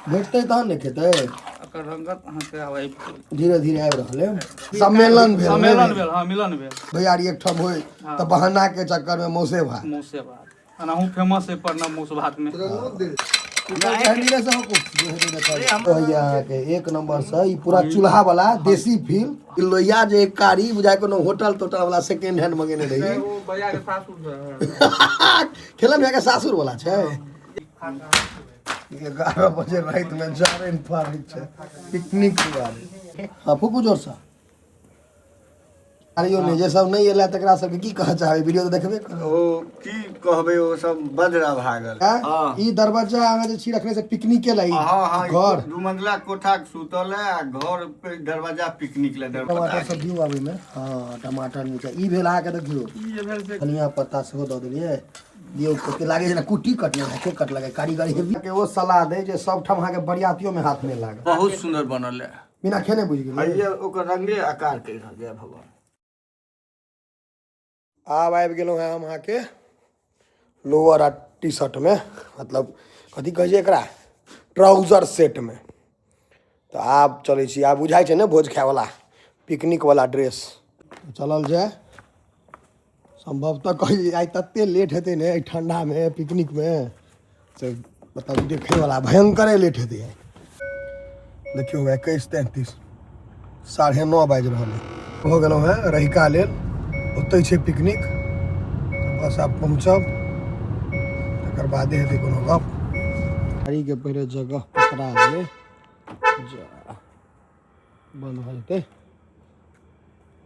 भेटतै तहन ने खेतै। एकर रंगत अहाँके आब आबि गेल। धीरे धीरे आबि रहल है। सम्मेलन भेल। सम्मेलन भेल, हँ, मिलन भेल। भैयारी एकठाम होय तऽ बहाना के चक्कर में मौसे भात। मौसे भात एनाहू फेमस है प्रणव मौस भात में। कहैया अहाँके एक नंबर से ई पूरा चूल्हा वाला देसी फील। ई लोहिया जे कारी बुझाय कोनो होटल तोटल वाला सेकेंड हैंड मंगेने रही। ओ भैया के सासुर से। खेलन भैया के सासुर वाला छै। 11 बजे राति में जारनि फाड़ै छै पिकनिक दुआरे। हाँ, फूकू जोर से। अरे नहि जे सब नहि एला तकरा सबके की कहऽ चाहबै? वीडियो तऽ देखबे करू। ओ की कहबै, ओ सब बदरा भागल। आँय? ई दरवाजा अहाँ जे छी रखने से पिकनिक के ला ई हँ। घर। दू मंजिला कोठा के सुतल है आ घर पे दरवाजा पिकनिक ले दरवाजा। टमाटर सब दियौ आबै में। हँ, टमाटर मिरचाई ई भेल अहाँके देखियौ। ई जे भेल से धनिया पत्ता सेहो दऽ देलियै। दियौ, कते लागै छै ने कुट्टी कटने है, के कटलकै कारीगर हेवी के। ओ सलाद है जे सब ठाम अहाँके बरियातियो में हाथ नहि लागत। बहुत सुंदर बनल है। बिना खेने बुझि गेलियै। हइये ओकर रंगे आकार के रहल जय भगवान। आब आबि गेलहुँ हेँ हम अहाँके लोअर आ टी शर्ट में, मतलब कथी कहै छै एकरा, ट्राउजर सेट में। तऽ आब चलै छी। आब बुझाइ छै ने भोज खायवला पिकनिक वाला ड्रेस। चलल जाय। सम्भवतः कहै आइ तते लेट हेतै ने एहि ठण्डामे पिकनिकमे से मतलब देखैवला भयङ्करे लेट हेतै आइ। देखियौ 21:33, 9:30 बाजि रहल है। भऽ गेलहुँ हेँ रहिका लेल, ओतहि छै पिकनिक। बस आब पहुँचब तकर बादे हेतै कोनो गप। गाड़ीके पहिले जगह पकड़ा गेलै, जा बन्द भऽ जेतै।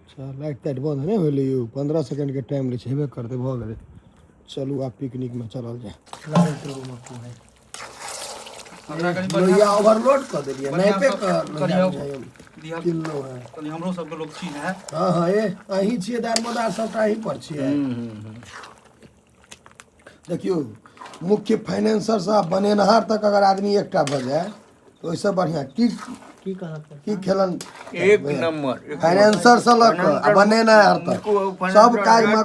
अच्छा, लाइट ताइट बन्द नहि भेलै यौ। 15 सेकेंडके टाइम लै छै, हेबे करतै। भऽ गेलै, चलू आब पिकनिकमे चलल जाय। हमरा कनि बढ़िआँ लोहिया ओवरलोड कऽ देलियै। बढ़िआँ नापे सँ कऽ लोहिया करियौ। बुझाइए दिहक। किलो है। कनि हमरो सबके लोक चीज है। हँ, ए अहीं छियै दारमोदार सबटा अहीं पर छियै। देखियौ, मुख्य फाइनेंसर से बनेनहार तक अगर आदमी एकटा भऽ जाय तऽ ओहिसँ बढ़िआँ की की कहत? की खेलन। एक नंबर। फाइनेंसर से लऽ कऽ आ बनेनहार तक सब काजमे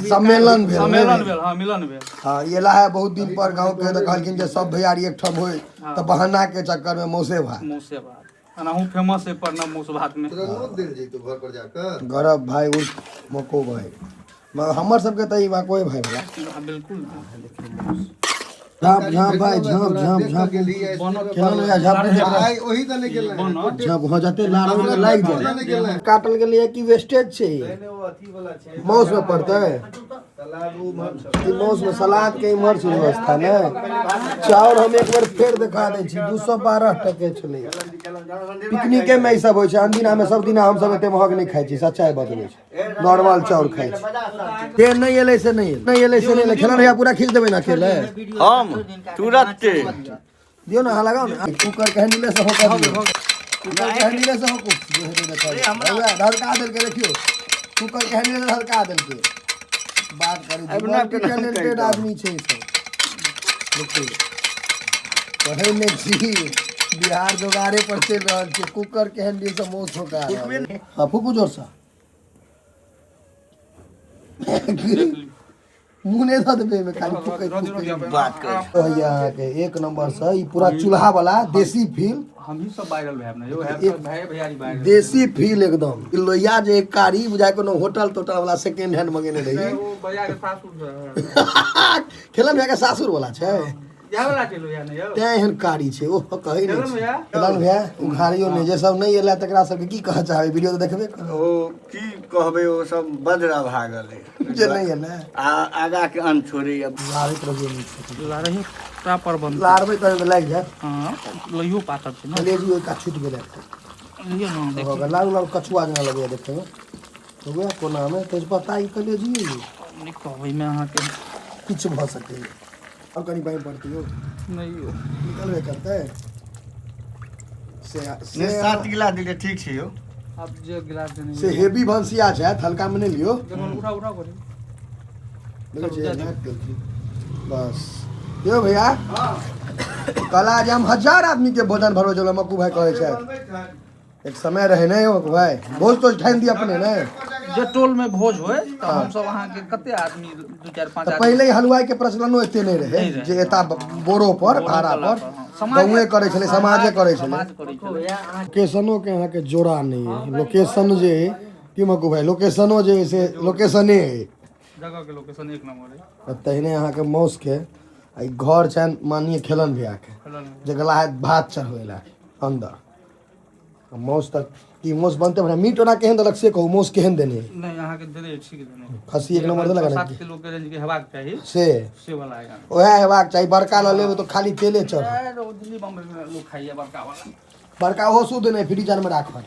सम्मेलन भेल। सम्मेलन भेल, हँ, मिलन भेल। हाँ, ई एला है बहुत दिन पर गाँव के, तऽ कहलखिन जे सब भैयारी एकठाम होय तऽ बहाना के चक्कर में मौसे भात। मौसे भात एनाहू फेमस है प्रणव मौस भात में। तोरा नोत देल जैतो घर पर जाकऽ। गौरव भाई उर्फ मको भाई, मगर हमर सबके तऽ ई मकोए भाई भेला। हँ, बिल्कुल। झाँप झाँप भाई, झाँप झाँप झाँप। खेलन भैया, झाँप झाँप। आइ ओही दने गेल झाँप। हाँ, जते लार ओहिमे लागि जाय। काटल गेलैए कि वेस्टेज छै? माउस में पड़तै ई माउस में सलाद के इम्हर छै व्यवस्था ने। चाउर हम एक बेर फेर देखा दै छी, 212 टके छलै। पिकनिके में ई सब होइ छै, अनदिना में सब दिना हम सब एते महग नहि खाइ छी। सच्चाइ बतबै छी, नॉर्मल चाउर खाइ छी। जे नहि एलै से नहि एलै, नहि एलै से नहि एलै। खेलन भैया, पूरा खींच देबै ने अकेले? हम तुरते। दियौ ने, अहाँ लगाउ ने। कुकर के हैंडले से होकर दियौ, कुकर के हैंडले से होकू। जे हेतै देखल। हौवे, धड़का देलकै। देखियौ, कुकर के हैंडले से धड़का देलकै। बात करै छी, मल्टी टैलेंटेड आदमी छै ई सब। देखियौ, कहै नहि छी, बिहार जोगारे पर चलि रहल छै। कुकर के हैंडल से मौस होका रहल है। हाँ, फूकू जोर से। मुँह नहि दऽ देबै एहिमे, खाली फूकै फूकै। बात करै कहैया अहाँके एक नंबर से ई पूरा चूल्हा वाला देसी फील। हमही सब वायरल भेब ने यौ, हैब सब भाई भैयारी वायरल। देसी फील एकदम। ई लोहिया जे कारी बुझाय कोनो होटल तोटल वाला सेकेंड हैंड मंगेने रही। ओ भैया के सासुर से। खेलन भैया के सासुर वाला छै। इएह वाला छै लोहिया ने यौ। तें एहन कारी छै। ओ कहै नहि खेलन छै। भैया। खेलन भैया, उघारियो नहि। जे सब नहि एला तकरा सबके की कहऽ चाहबै? वीडियो तऽ देखबे करू। ओ की कहबै, ओ सब बदरा भागल है। जे नहि एलै आ आगा के अन्न छोड़ैया। लारैत रहियौ नीक। लारही प्रॉपर बनतै। लारबै तऽ लागि जायत। हँ, लोहियो पातर छै ने। कलेजी ओहि कात छुटि गेलै एकटा। लियौ ने, भऽ देखियौ। गेल। लाल लाल कछुआ जेना लगैया देखैमे। वएह कोनामे तेजपत्ता, ई कलेजी यौ। नहि कहबै मे अहाँके। किछु भऽ सकैए। आब कनि पानि पड़तै यौ। नहि यौ। निकलबे करतै से। नहि से 7 गिलास देलियै, ठीक छै यौ। आब जे गिलास देने। से हेवी भनसिया छथि, हल्कामे नहि लियौ। जखन उठा उठा करी। देखै छियै, नापि देलखिन। बस यौ भैया, कहला जे हम 1000 आदमी के भोजन भरबै छलहुँ, मक्कू भाई कहै छथि। एक समय रहे ने यौ मक्कू भाई, भोज तोज ठानि दिअ अपने ने। जे टोल में भोज होय तऽ हमसब अहाँके कते आदमी दू चारि पाँच तऽ आदमी पहिले हलुआई के प्रचलनो एते नहि रहै नहि रहै। जे एता बोरो पर भाड़ा वाला पर पर, हँ। समाजे- गाँवे करै छलै समाजे करै छलै। समाज करै छलै। लोकेशनो के अहाँके जोड़ा नहि अइ, लोकेशन जे अइ की मकू भाई, लोकेशनो जे अइ से लोकेशने अइ। जगह के लोकेशन एक नंबर है। आ तहिने अहाँके मौसके आ ई घर छनि माननीय खेलन भैयाके, जे गेला है भात चढ़बै लए अन्दर। आ मौस तऽ की मौस बनतै बढ़िआँ। मीट ओना केहन देलक से कहू, मौस केहन देने? नहि, अहाँके देने ठीक देने। खस्सी एक नंबर देलक ने? 7 किलो के रेंज के हेबाक चाही। से से वाला है। ओएह हेबाक चाही, बड़का लऽ लेबै तऽ खाली तेले चढ़त। अरे, ओ दिल्ली बम्बई में लोग खाइए बड़का वाला। बड़का ओहो शुद्ध नहि, फ्रीजर मे राखल।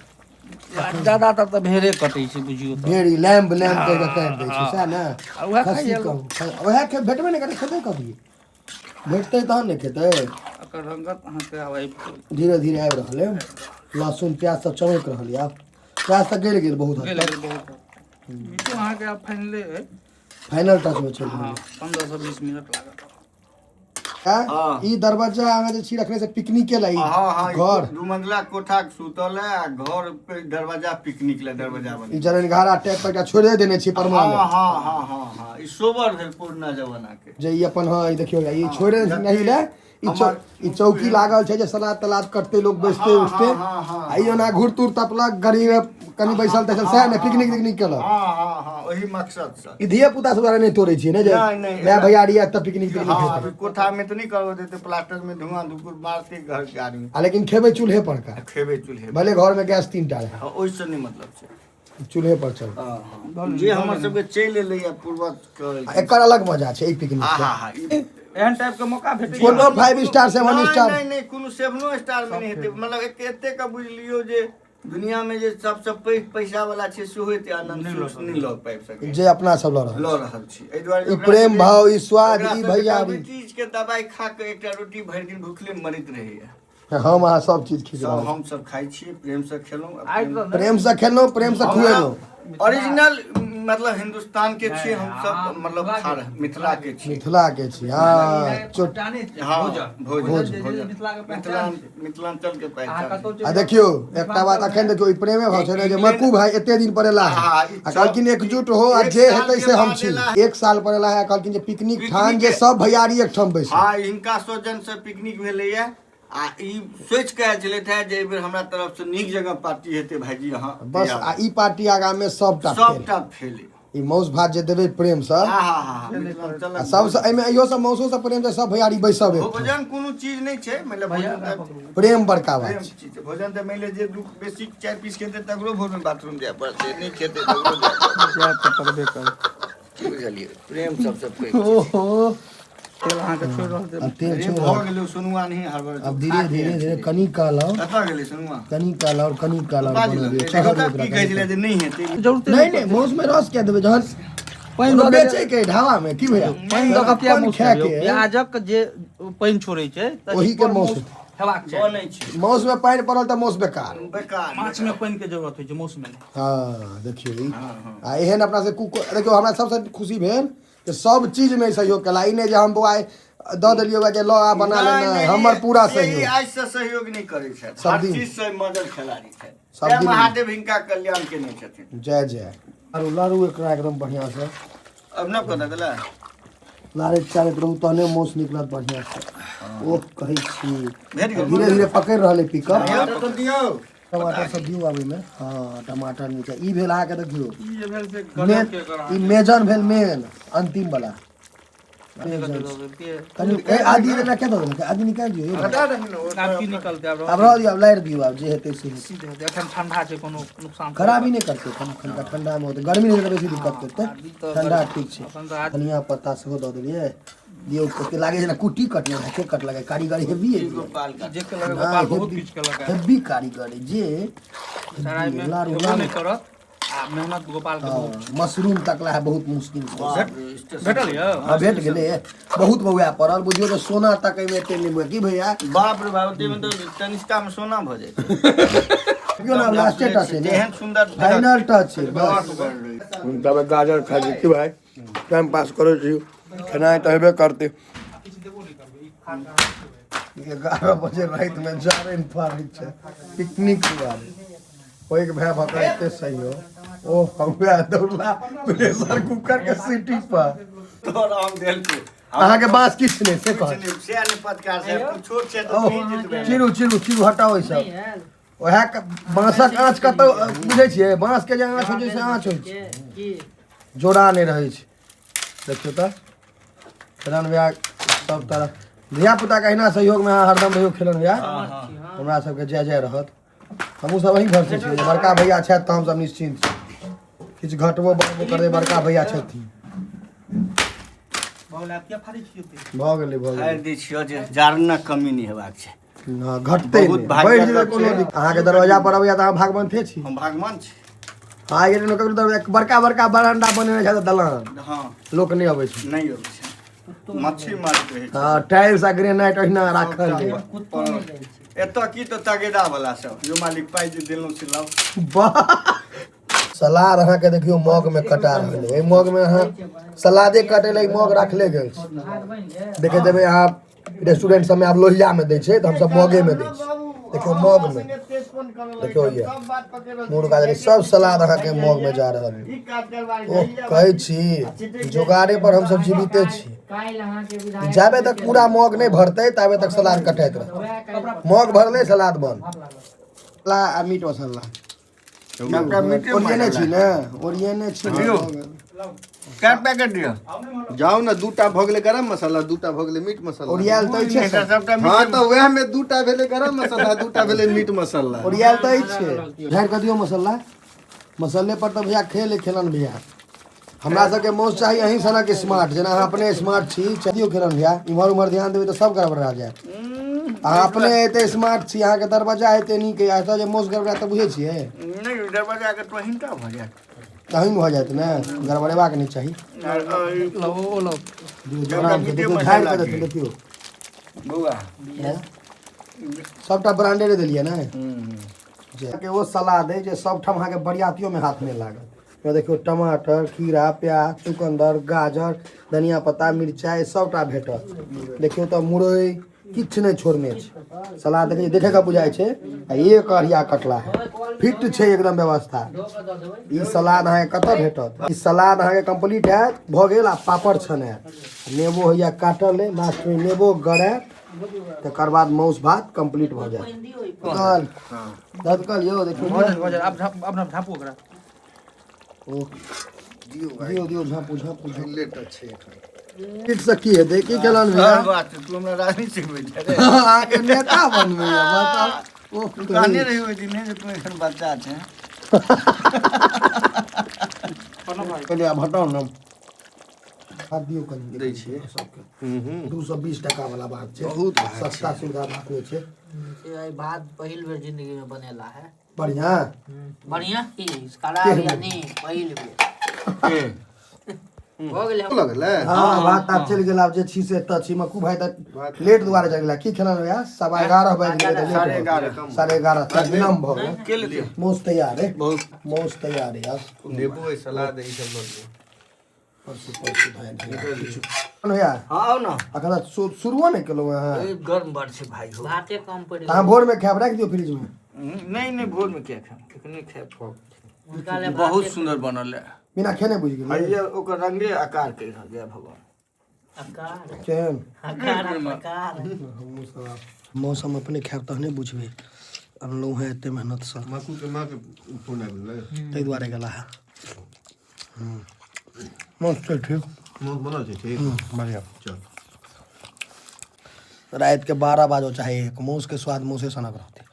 ज्यादातर तऽ भेड़े कटै छै बुझियौ तऽ। भेड़ी लैम्ब लैम्ब कहि कऽ काटि दै छै सएह ने? आ उएह खस्सी खाइए कम उएह भेटबे नहि करै, खेतै कथी? भेटतै तहन ने खेतै। एकर रंगत अहाँके आब आबि गेल। धीरे धीरे आबि रहल अइ। लहसुन प्याज सब चमकि रहल यऽ, आब प्याज तऽ गलि गेल बहुत हद गेल तक। गेल बहुत। मीटो अहाँके आब फाइनले अइ। फाइनल टच मे चलि हँ, रहल। 15 से 20 मिनट लागत। अइ ई दरवाजा अहाँ जे छी रखने से पिकनिके ला ई हँ हँ घर। दू मंजिला कोठा के सुतल है आ घर पे दरवाजा पिकनिक ले दरवाजा बने। ई जरनघारा टाइप पर एकटा छोड़े देने छी परमानेंट। हँ हँ हँ हँ हँ ई सोबर भेल पुरना जमाना के। जे ई अपन, हँ, ई देखियौ, ई छोड़े नहीं ले ई ई चौकी लागल छै जे सलाद तलाद कटतै, लोग बैसते उठते। हँ, हँ, आ ई ओना घूर तूर तपलक, गरीब कनि बैसल तैसल सएह ने, पिकनिक तिकनिक केलक। हँ हँ हँ ओही मकसद से। ई धिया पुता सब दुआरे नहि तोड़ै छियै ने जे नहि, नहि, माय भैयारी आयत तऽ पिकनिक तिकनिक हेतै। अभी कोठा में तऽ नहि करबो देते, प्लास्टर में धुआं धुकुर मारते घर के आदमी। आ लेकिन खेबै चूल्हे पर का। खेबै चूल्हे। भले घर में गैस तीन टा रहै। हँ, ओहिसँ नहि मतलब छै। चूल्हे पर चल। हँ, हँ। जे हमर सबके चलि एलैया पूर्वज के। आ एकर अलग मजा छै ई पिकनिक हा के। हा हा ई एहन टाइप के मौका भेटै कोनो 5 स्टार 7 नहि, स्टार नहि नहि, कोनो सेवनो स्टार मे नहि हेतै। मतलब एते के बुझि लियौ जे दुनिया में जे सबसँ पैघ पैसा वाला छै सेहो एते आनंद सुख नहि लऽ पाबि सकै जे अपना सब लऽ रहल लऽ रहल छी। एहि दुआरे ई ओकरा प्रेम सबके- भाव, ई स्वाद, ओकरा ई सबके भैयारी। डायबिटीज के दवाई खा के एकटा रोटी भरि दिन भूखले मरैत रहैया। हम अहाँ सब चीज खींच सब रहल छी। हम सब खाइ छियै, प्रेम से खेलहुँ। आइ तऽ नहि- प्रेम से खेलहुँ, प्रेम से खुएलहुँ। ओरिजिनल मतलब हिंदुस्तान के छियै हम सब, मतलब खा रहल मिथिला के छियै। मिथिला के छी, हाँ, चोट। पहचाने छै, हाँ, भोजन भोजन भोजन जे भोजन। मिथिला के मिथिला पहचान छै। मिथिलांचल के अहाँ पहचान। कतौ आ देखियौ एकटा बात, अखन देखियौ ई प्रेमे भाव छै ने जे मकू भाई एते दिन पर एला है हाँ, ई आ कहलखिन एकजुट हो आ एक जे साल हेतै के से हम बाद छी। एला। एक साल पर एला है, कहलखिन जे पिकनिक पिकनिक ठान जे सब भैयारी एकठाम बैसू। हाँ, हिनका सौजन से पिकनिक भेलैया आ ई सोचि कऽ आयल छलथि हे जे एहि बेर हमरा तरफ से नीक जगह पार्टी हेतै भाईजी अहाँ बस, आ ई पार्टी आगा में सबटा फेल। सबटा फेल। ई मौस भात जे देबै प्रेम से हा हा हा हा मिथिलांचल आ सबसँ एहिमे इहो सब मौसो सब प्रेम से सब भैयारी बैसब एकठाम। भोजन कोनो चीज नहि छै, मतलब भैया भोजन तऽ प्रेम बड़का बात प्रेम छै। चीज छै। भोजन तऽ मानि लिअ जे दू बेसी चारि पीस खेतै तकरो भोर में बाथरूम जाय पड़तै, नहि खेतै तकरो जाय पड़तै। जाय तऽ पड़बे करत। की बुझलियै, प्रेम सबसँ पैघ चीज। ओहो, तेल अहाँके छोड़ि रहल छै। अब तेल प्रेम छोड़ भऽ गेलै सोनुआ नहीं हड़बड़। अब धीरे धीरे धीरे कनी काल और कतऽ गेलै सोनुआ? कनी काल और, कनी काल और बाजि बनबियौ, देखो चढ़ऽ तऽ दियौ ओकरा की कहै कनी छलै काल। जे नहि हेतै। जरूरते नहि नहि, माउस में रस किया देबै जहन पानि कोनो दऽ देबै। बेचै के ढाबा में की भैया? पानि दऽ कऽ किया अपन माउस खाय खेबै? के प्याजक जे पानि छोड़ै छै तऽ ओही के पर माउस माउस हेबाक चाही। बनै छै। माउस में पानि पड़ल तऽ माउस बेकार। बेकार। माछ में पानि के जरूरत होइ छै, माउस में नहि। हाँ, देखियौ ई आ एहन अपना से कुको देखियौ, हमरा सबसँ खुशी भेल जे सब चीज में सहयोग केला। ई नहि जे हम बौआ दऽ देलियै जे लऽ आ बना नहि, लेना, नहि, हमर पूरा ई सहयोग। आज से सहयोग नहि करै छथि, सब हर दिन। चीज से मजल खेलाड़ी छथि। सब तें दिन। महादेव हिनका कल्याण केने छथिन। जय जय। लारू लारू एकरा एकदम बढ़िआँ से। अब न कतऽ गेलै? लारैत चारैत रहू तहने माउस निकलत बढ़िआँ से। ओ कहै छी भेट गेल। धीरे धीरे पकड़ि रहल अइ पिकअप। टमाटर सब दियौ। टमाटर सब दियौ आब एहिमे। हँ, टमाटर नीचा ई भेल अहाँके, देखियौ ई जे भेल से मेन गजब के एकर ई मेजन भेल, मेन अंतिम वाला मेजन छै। कनि ए आदि एकरा क्या दऽ देलकै? आदि निकालि दियौ यौ। हटा दही ने, ओ आब की निकलतै आब? आब रह दियौ, आब लारि दियौ, आब जे हेतै से हेतै। सीधे हेतै। एखन ठंडा छै, कोनो नुकसान खराबी नहि करतै एखन। एखनका ठंडा मे होतै, गर्मी नहि तऽ बेसी दिक्कत करतै। अभी तऽ ठंडा ठीक छै। एखन तऽ आज धनिया पत्ता सेहो दऽ देलियै। दियौ, कते लागै छै ने कुट्टी कटने है, के कटलकै कारीगरी हेवी है। गोपाल का जे केलक गोपाल बहुत किछु केलक है। हेवी कारीगरी जे सराय में लारू हेबो लारू नहि करत आ मेहनत गोपाल के बहुत। हाँ, मशरूम तकला है बहुत मुश्किल से। बाप रे, स्टेशन भेटल यौ। हाँ, भेट गेलै। बहुत बौआ पड़ल, बुझियौ तऽ सोना तक एहिमे एते नहि बौआ। की भैया? बाप रे बाप, ताहिमे तऽ तनिष्का मे सोना भऽ जाइ छै। देखियौ ने, आब लास्टे टच है ने। तेहन सुन्दर फाइनल टच छै बस। तब गाजर खाइ छी की भाइ, टाइम पास करै छी, खेनाइ तऽ हेबे करतै। 11 बजे रातिमे जारनि फाड़ै छै पिकनिक दुआरे। पैघ भाय भऽ कऽ एते सहयोग। ओ हमरा दौड़ला प्रेशर कुकर के सीटी पर। तोहर आम देलको। अहाँके बाँस किछु नहि से कह। किछु नहि, से नहि पत्रकार साहेब, तू छोट छै तऽ ओ तू जितबे। चिरू चिरू चिरू हटाओ ई सब। ओएह बाँसक आँच कतौ बुझै छियै, बाँसके जे आँच होइ छै से आँच होइ छै, जोड़ा नहि रहै छै। देखियौ तऽ खेलन भैया सब तरह धियापुताके अहिना सहयोगमे अहाँ हरदम रहियौ। खेलन भैया हमरा सबके जय जय रहत। हमहूँ सब अहीं भरसे छियै, जे बड़का भैया छथि तऽ हमसब निश्चिन्त छी, किछु घटबो बढ़बो करबै बड़का भैया छथिन। भऽ गेलै भऽ गेलै। फाड़ि दै छियौ जे जारनक कमी नहि हेबाक छै। हँ, घटतै बहुत नहि, भाग्यक बढ़ि जेतै कोनो छै। दिक्कत। अहाँके दरवाजा पर अबैया तऽ अहाँ भागवंते छी। हम भागमान छी। अहाँ गेलियै ककरो दरवाजा, बड़का बड़का बरांडा बनेने छै दलान, हँ, लोक नहि अबै छै। नहि अबै छै, मच्छी मारैत रहै छै। हँ, टाइल्स आ ग्रेनाइट ओहिना राखल छै। एतऽ की तऽ तगेदा वाला सब यो मालिक पाइ जे देलहुँ से लाउ। वाह, सलाद अहाँके देखियौ मग में कटा रहल है। एहि मग में अहाँ सलादे कटे ला ई मग राखले गेल छै। देखैत हेबै अहाँ रेस्टोरेंट सबमे आब लोहिया में दै छै, तऽ हमसब मगे में दै छी। देखियौ मग में, देखियौ ये मुर्गा दरी सब सलाद अहाँके मग में जा रहल है। ओह, कहै छी जोगाड़े पर हमसब जीविते छी। जाबे तक पूरा मग नहि भरतै ताबे तक सलाद कटाइत रहतै। मग भरले सलाद बंद। ला आ मीट मसाला सबटा मीटे ओरियने छी ने, ओरियने छी ने। दियौ। कए पैकेट दिअ? जाउ ने, दूटा भऽ गेलै गरम मसाला, दूटा भऽ गेलै मीट मसाला। ओरियाल तऽ अछि नहि तऽ सबटा हँ, मीटे। तऽ वएह में दूटा भेलै गरम मसाला, दूटा भेलै मीट मसाला। ओरियाल तऽ अछि, झाड़ि कऽ दियौ मसाला। मसाले पर तऽ भैया खेल खेलन भैया। हमरा सबके मौस चाही अहीं सनक स्मार्ट, जेना अहाँ अपने स्मार्ट छी। दियौ खेलन भैया, इम्हर उम्हर ध्यान देबै तऽ सब गड़बड़ा जायत। अहाँ अपने एते स्मार्ट छी, अहाँके दरवाजा एते नीक अइ, एतऽ जे मौस गड़बड़ा तऽ बुझै छियै। नहि, दरवाजा के तोहिनता भऽ जायत। तहिन भऽ जायत ने, गड़बड़ेबाक नहि चाही। दियौ, आरामसँ देखियौ, झाड़ि कऽ देखियौ। देखियौ बौआ, सबटा ब्रांडेड देलियै ने जे के ओ सलाद अइ जे सबठाम अहाँके बरियातियोमे हाथ नहि लागत। ओहिमे देखियौ टमाटर, खीरा, प्याज, चुकन्दर, गाजर, धनिया पत्ता, मिरचाइ सबटा भेटत। देखियौ तऽ मुरइ किछु नहि छोड़ने छै। सलाद देखै देखैके बुझाइ छै आ एक अरिया कटला है, फिट छै एकदम व्यवस्था। ई सलाद अहाँके कतऽ भेटत? ई सलाद अहाँके कम्प्लीट हैत, भऽ गेल। आ पापड़ छनायत, नेबो होइया काटल अइ, लास्टमे नेबो गरायत, तकर बाद मासु भात कम्प्लीट भऽ जायत। दतकल यौ देखियौ। भऽ जायत, भऽ जायत। आब झाँप, आब झाँपू ओकरा। ओ दियौ दियौ, झाँपू झाँपू झाँपू। लेट छै एखन। ठीक से की हेतै? की केलनि भैया? और बात छै, तू हमरा राजनीति सिखबै छै रे। अहाँके नेता बनबैया, बताउ। ओ तू कहने रही ओहि दिन जे तू एखन बच्चा छै। पहिले आब हटाउ ने, हाथ दियौ कनि। दै छियै। सबके 220 टका वाला बात छै, बहुत भात। सस्ता सुविधा बात नहि छै। से आई भात पहिल बेर जिंदगी में बनेला है। बढ़िया बढ़िया की खराब, यानी पहिल बेर हो गेलै। लगलै। हाँ, बात आब चलि गेल। आब जे छी से एतऽ छी। मक्कू भाई तऽ लेट दुआरे चलि गेला। की खेलनि भैया? 11:15 बाजि गेलै तऽ लेट भऽ गेल। 11:30 तऽ विलम्ब भऽ गेल। के लेते? मौस तैयार है। बहुत। मौस तैयार है आब। नेबो अइ, सलाद अइ, ई सब लऽ लिअ। परसू परसू भाई किछु भैया। हाँ, आउ ने। अखन तऽ शुरुओ नहि केलहुँ अहाँ। ए, गर्म बड़ छै भाई हो। भाते कम पड़ि अहाँ भोरमे खायब, राखि दियौ फ्रिजमे। नहीं नहीं, भोर में क्या खाएब? एखने खाएब। हुनका ले। बहुत सुंदर बनल है। बिना खेने बुझि गेलियै। हइये ओकर रंगे आकार कहि रहल जय भगवान। आकार। केहन? आकार प्रकार। हमहूँ सब आब मौसम अपने खायब तहने बुझबै। अनलहुँ हेँ एते मेहनतसँ। मक्कू के माँ के फोन आबि गेलै। ताहि दुआरे गेला है। मस्त छै, ठीक। मोन बनल छै ठीक। बढ़िआँ। चल। रातिके 12 बाजो चाहे 1, मौसके स्वाद मौसे सनक रहतै।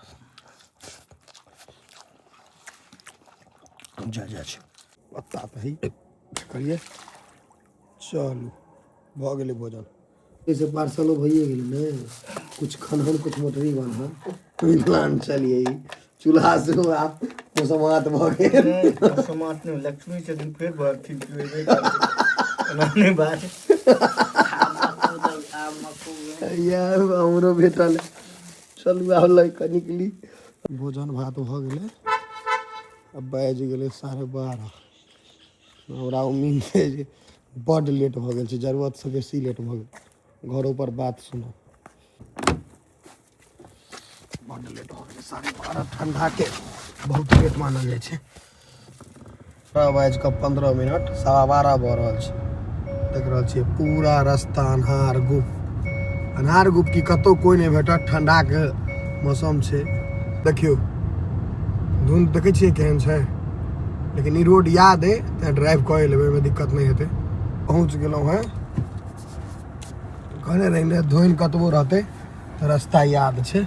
जा जा छै पत्ता तऽ है करियै। चलू, भऽ गेलै भोजन। जैसे पार्सलो भइए गेलै ने, कुछ खनहन कुछ मोटरी बान्हन मिथिलाञ्चल। यही चूल्हा सेहो आब मौसमात भऽ गेल। समात नहि, लक्ष्मी छथिन फेर भरथिन, एना नहि बात। यार हमरो भेटल। चलू, आब लऽ कऽ निकली। भोजन भात भऽ गेलै। आब बाजि गेलै 12:30। हमरा उम्मीद छै जे बड्ड लेट भऽ गेल छै, जरूरतसँ बेसी लेट भऽ गेल। घरो पर बात सुनब। बड्ड लेट भऽ गेलै। 12:30 ठण्डाके बहुत लेट मानल जाइ छै। 12:15, 12:15 भऽ रहल छै। देख रहल छियै पूरा रास्ता अन्हार गुप, अन्हार गुप की कतहु कोइ नहि भेटत। ठण्डाके मौसम छै। देखियौ धुंध देखै छियै केहन छै, लेकिन ई रोड याद अइ तऽ ड्राइव कऽ लेबै, ओहिमे दिक्कत नहि हेतै। पहुँच गेलहुँ हेँ। कहने रही ने, धुनि कतबो रहतै तऽ रास्ता याद छै,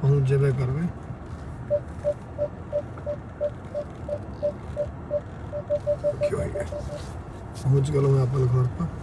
पहुँच जेबे करबै। देखियौ, पहुँच गेलहुँ हेँ अपन घर पर।